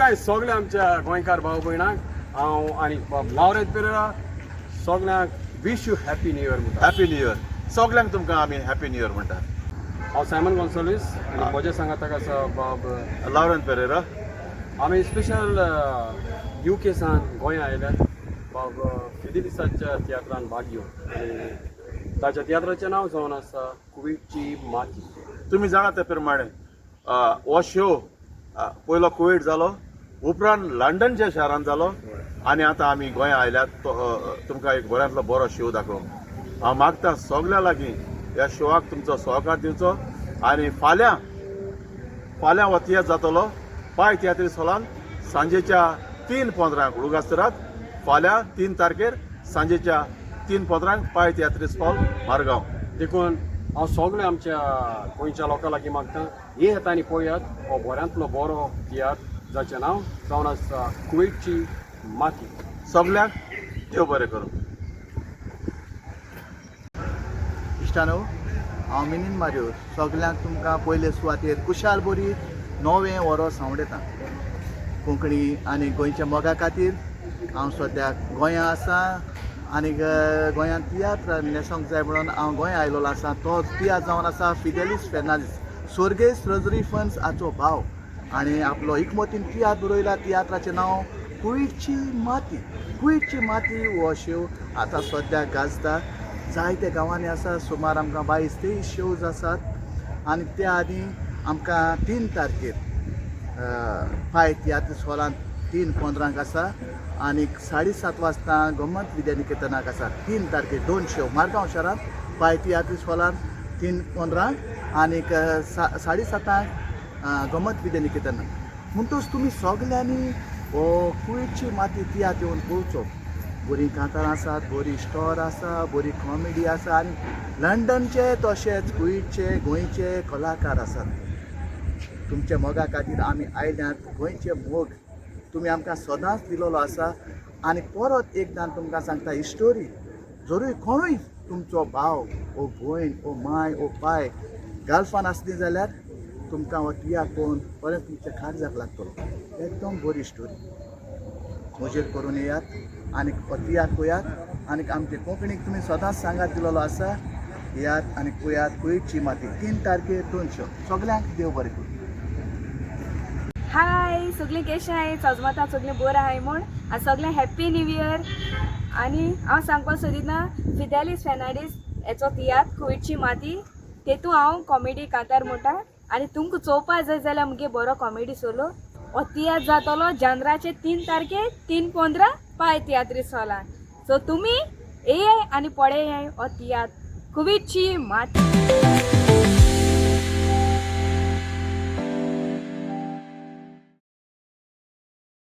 तुमकां सगळ्या आमच्या गोंयकार भाव भयणांक हांव आनी बाब लावरेंत पेरेरा सगळ्यांक wish you happy new year म्हणटा. हॅपी न्यू इयर सगल्यांक तुमकां आमी हॅपी न्यू इयर म्हणटा. हांव सायमन गोन्साल्वीस आनी म्हज्या सांगाताक आसा बाब लावरेंत पेरेरा. आमी स्पेशल you के सान गोंया आयल्यात बाब फिदेलिसाच्या तियात्रान भाग घेवन आनी ताच्या तियात्राचें नांव जावन आसा कुवेटची माती. तुमी जाणा त्या प्रमाणे हो शो पयलो कुवेट जालो, उपरांत लंडनच्या शारांत जालो आनी आतां आमी गोंया आयल्यात तो तुमकां एक बऱ्यांतलो बरो शो दाखोवंक. हांव मागता सगल्या लागीं ह्या शोआक तुमचो सहकार दिवचो आनी फाल्यां फाल्यां हो तियात्र जातलो पाय तियात्रीस हॉलान सांजेच्या 3:15 उडगास. फाल्यां 3 तारखेर सांजेच्या 3:15 पाय तियात्रीस हॉल, मारगांव. देखून हांव सगळ्या आमच्या गोंयच्या लोकां लागीं मागता, येयात आनी पळयात हो बऱ्यांतलो बरो तियात्र जाचें नांव जावन आसा कुवेटची माती. सगल्यांक देव बरें करूं. इश्टानो, हांव मिनीन मार्यो सगल्यांक तुमकां पयले सुवातेर कुशाल बरीत नवें वरोस हांव कोंकणी आनी गोंयच्या मोगा खातीर हांव सद्याक गोंया आसा आनी गोंयांत तियात्र न्हेसोंक जाय म्हणून हांव गोंया आयलोलो आसा. तो तियात्र जावन आसा फिदेलीस फेर्नांदीस, स्वर्गेस्त रोजरी फन्स हाचो भाव आनी आपलो इकमतीन तियात्र बरयला. तियात्राचें नांव कुवेटची माती. कुवेटची माती हो शो आतां सद्याक गाजता, जायत्या गांवांनी आसा. सुमार आमकां 22-23 शोज आसात आनी त्या आदीं आमकां 3 तारखेर पाय तियात्र हॉलांत 3:15 आसा आनी 7:30 वाजता गोमंत विद्यानिकेतनाक आसा. 3 तारखेर 2 शो मारगांव शारांत पाय तियात्रीस हॉलांत 3:15 आनीक 7:30 गोमंत विद्यानिकेतनाक. म्हणटच तुमी सगल्यांनी हो कुवेटची माती तियात्र येवन पळोवचो. बरीं कांतारां आसात, बरी स्टोर आसा, बरी कॉमेडी आसा आनी लंडनचे तशेंच कुवेटचे गोंयचे कलाकार आसात. तुमच्या मोगा खातीर आमी आयल्यात. गोंयचे मोग तुमी आमकां सदांच दिलोलो आसा आनी परत एकदां तुमकां सांगता ही स्टोरी, जरूय कोणूय तुमचो भाव ओ भयण ओ माय ओ पाय गल्फान आसली जाल्यार तुमकां हो तियात्र पळोवन परत तुमच्या काळजाक लागतलो. एकदम बरी स्टोरी. म्हजेर करून येयात आनी हो तियात्र पळयात आनी आमचे कोंकणीक तुमी सदांच सांगात दिलोलो आसा. येयात आनी पळयात कुवेटची माती, 3 तारखेर 2 शो. सगल्यांक देव बरें करूं. हाय सगळीं केशें आहाय? सजमता सगळीं बरें आहाय म्हूण आनी सगळें हॅप्पी न्यू इयर. आनी हांव सांगपाक सोदिना, फिदेलीस फेर्नांडीस हेचो तियात्र कुवेटची माती, तेतू हांव कॉमेडी कांतार म्हणटा आनी तुमकां चोवपा जाय जाल्यार मुगे बरो कॉमेडी सोलो. हो तियात्र जातलो जानराचे 3 तारखेर 3:15 पाय तियात्रीस हॉलान. सो तुमी येयाय आनी पळयाय हो तियात्र कुवेटची माती.